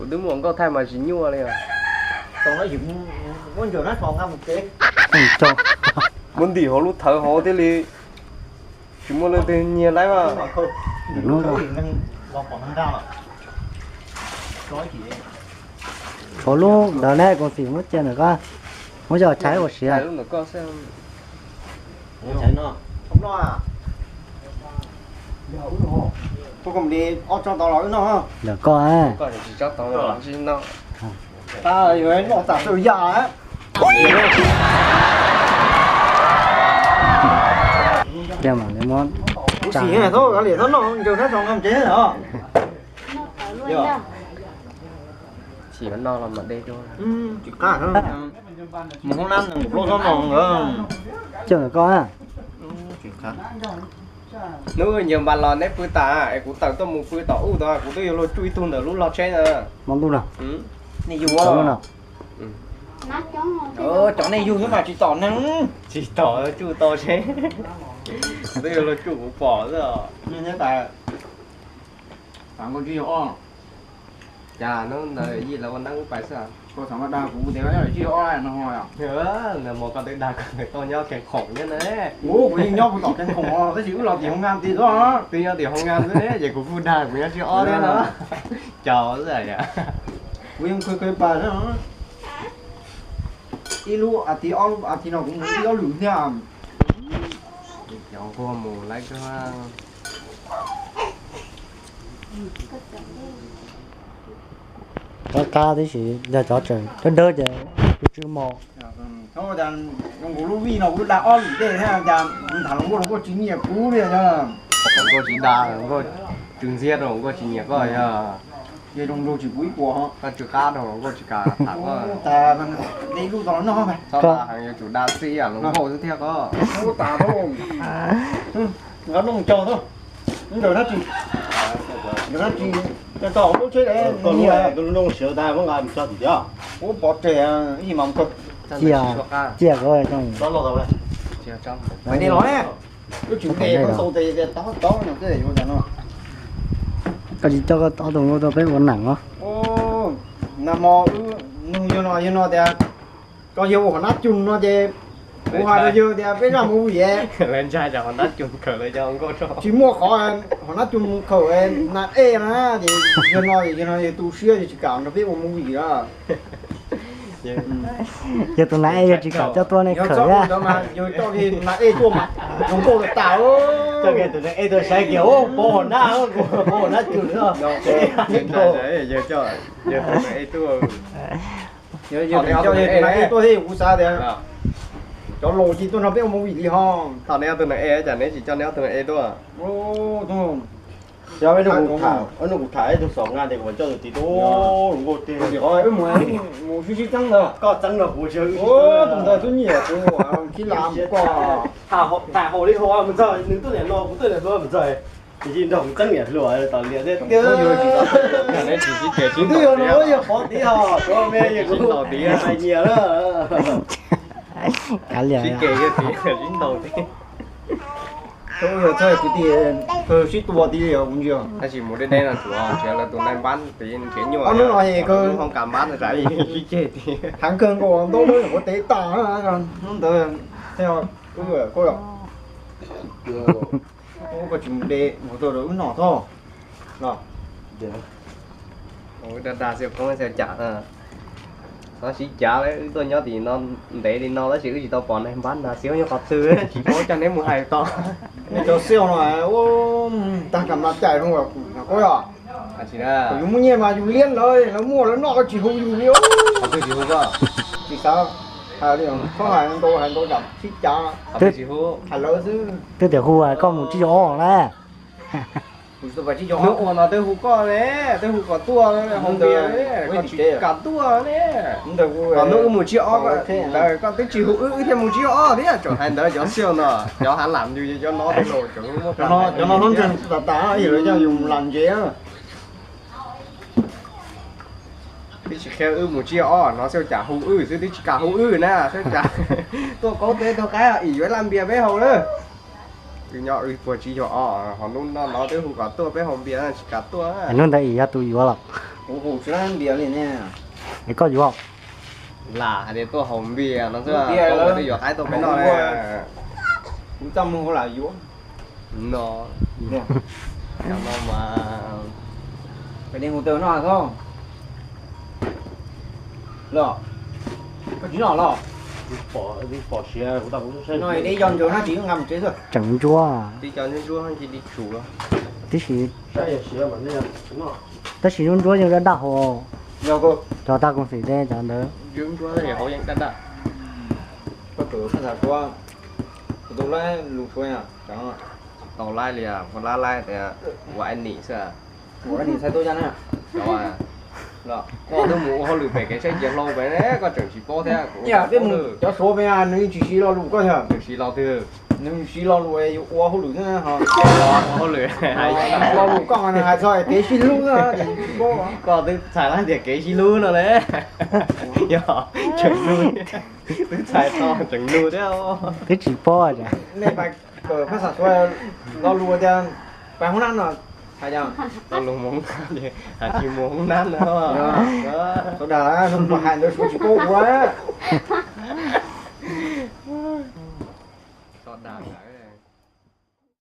Kuv twb muaj nkauj thaij mas tsis nyuaj li os. Muab ntim hauv lub thawv hauv thiaj li tsis muaj leej twg nyiag laib mas. Tshuav lub ntawd ne, koj txiv muab cia ntawm koj, muab coj tshaib ua siav. Ntawm koj. Tiag mas, kuv sim thaub kav liam thaub noj ncaws sab tso nqa tsev os. Sim no los mam de dua. Mus hoob nab nees nkaum plaub tsob no nkawd. Coj ntawm koj. Hnub ncaws npas los neb pw tas es kuv tawm tuaj mus pw tom ub tod, kuv twb yuav luag tsuj ib tug ntawm lub log tsheb na. Hmo ntuj no. Nej yug no. Cov nej yug xwb mas tsis tom neeg. Tsis tom, tsuj tau seb. Kuv twb yuav luag tsuj kuv pom xwb os. Cas hnub ntawd Yij lawv ua neeb wb pais xwb. Koj txhob dag kuv tias koj nyob daim tsib caug ob no. Ntawd mas koj twb dag koj tau nyob Keeb Khoom thiab na. Kuv yeej nyob kuv tom Keeb Khoom os, tab sis wb los tim Hoo Nkas tid xwb. Twb nyob tim Hoo Nkas xwb ces kuv kuj dag kuv nyob tsib ob thiab no. Cas xwb yam. Kuv yeej kawg kawg pas xwb. Ib lub as thiv ob lub as thiv no kuv mus ib ob lwm thiab. Cov nquag mus lawm kawg. Qab qab tib si, yog cov tseem dawb dawb ces tsw tsw mos. Zoo nkaus lub vij no kuv dag ob lwm dej thiab cas tham hluas nkauj los nkauj tsis nyiam kuv li os. Hluas nkauj tsis dag, hluas nkauj tsw ntxiab rau hluas nkauj tsis nyiam koj yog. Ces zoo nraug tsis kuv ib puas ho. Koj tsw qab rau hluas nkauj tsis kam tham koj. Tas, de ib lub tau los noj. Txhob dag heev, yuav tsum dag txij hluas nkauj xwb thiab koj. Ub tas, nqa noj cog xwb. Ncaws dab tsi? Ncaws dab tsi? Cog tau lub tsheb. Koj lub, koj lub noj siav tas muab nqa mus tso tim tiab. Ub, pov tseg, ib yim mas mus kawg. Cia, cia koj. Pais de los ne. Wb tsis de koj tau tes tias tob tob no xwb yuav cas no. Koj tsis coj koj ob tug nkauj tuaj peb ua neeb os. Nag hmo wb nug yawg no, yawg no tias tso yawg ua hom nab cun no ces kuv hais rau yawg tias peb zaj movie lawv ntshai tsam hom nab cun khaws lawv cov nkauj tso. Tsis muaj qhov hom nab cun khaws nas ej na, ces yawg no, yawg no yawg tu siab yawg tsis kam nrog peb ua movie na. Yog tus nas ej yog tsis kam coj tuaj nej khaws na. Yawg coj nas ej tuaj mas zoo nkauj tas tas. Coj tus nas ej tuaj saib kiag, pov hom nab, pov hom nab cun. Yawg tus nas ej tuaj thiab kuv xav tias cov laus tsis tuaj nrog peb ua movie li ho. Thaum neb ob tug nas ej cas neb tsis coj neb ob tug nas ej tuaj? Xyov, hnub kuv tham ib tug xom nqa tias kuv coj tus tid tuaj, nkauj tiag. Mus sib sib txeeb ntag. Koj txeeb los kuv tsis, tus ntawd twb nyiam kuv, khib las mus koj. Tham haum li haum mus txog nws tuaj niam hluas kuv tuaj niam hluas mus txog. Ces nrog kuv txeeb niam hluas tom lias thiab tiag. Twb yog no yog qhov tid os, kuv me kuv nyiam na. Kav liam. Txhob yog txhob kwv tij kawg sib tua tid os kuv ntsia. Tab sis mus deb deb no tsuav nrhiav lawv tus nai npab tid nrhiav nyuaj. Ob hnub no es kawg hoob kas npab no sib ceg tid. Heev kawg nkaus ntaub lawm ua teb tas. Hnub ntawd thiab koj, koj tsis mus de mus tau rau wb noj tod los. Dag dag xwb koob xwb cas. Txhob sib cav, wb tuaj nyob tim no ntev li no tab sis wb tsis tau pom nai npab nag xwb nyob qhov twg, tsis paub coj neb mus hais tod. Nej cov xiaj no tag kam mas cais zoo koj yog. Yus muaj nyiaj mas yus liab lawv, lawv muaj lawv noj koj tsis hu yus li. Tsis xav hais li, txhob hais ntau hais ntau zam sib cav. Hais lawv xwb. Twb tias hu koj mus tsib caug ob na. Hnub ua no twb hu koj ne, twb hu kom tuaj hoo npias, koj tsis kam tuaj ne. Hnub wb mus tsib ob, koj twb tsis hu wb, wb thiaj mus tsib ob thiab. Tseem hais ntawd cov xiaj no, cov hav lam yus cov no, cov no hnub ntseg tas tas ib lawv coj yus mus lam ntsev. Twb tsis qhia wb mus tsib ob no xwb cas hu wb xwb, twb tsis kam hu wb na, xwb cas tuaj kaub teb tuaj qaib ib yuav laj npias peb haus lawm. Wb nyob wb puag tsib caug ob, ho hnub no no twb hu kom tuaj peb haus npias tsis kam tuaj. Hnub ntawd ib yog tus yuav los. Kuv haus tsis tau npias li ne. Es koj yuav? Lam hais tias tuaj haus npias no xwb, twb yuav qaib tuaj peb noj. Kuv txaj muag lam yuav. No, no mas, peb hu taw noj xwb. Los, koj tsis noj los? Pom siav, no deb yog ntsaws no tsis nqa mus tsev xwb. Tseem ntsuab. Tib co ntsuab ntsuab cia li tsum. Tib si, tab sis ntsuab ntsuab yeej daj daj hos. Cov tag koom xim tej cov ntawd. Ntsuab ntsuab hauv yeej daj daj. Koj txawm xav suav, kuv tus laib lus suav, tau laib li, kuv laib laib tias ua nim xwb. Ua nim txhais tuaj ya na. Koj twb mus ua hauj lwm pem kev saib cia hlau pem ne, koj tseem tsis paub thiab. Kuv twb mus cov suav pem nws tsis siv lo lus koj thiab. Tseem siv lo twg? Nws siv lo lus yuav ua hauj lwm xwb. Ua hauj lwm, lo lus koj hais txog kev sib hlub xwb, tsis paub. Koj twb txhais laib tias kev sib hlub no ne. Yog, tseem nug, twb txhais tau tseem nug thiab. Twb tsis paub. Nej pab kawm phab xav suav lo lus tias pais hoob nab no hais tias, lo lus mus hoob nab, hais tsis mus hoob nab no. Sawv daws los hais ntawd suav tsis paub ua. Sawv daws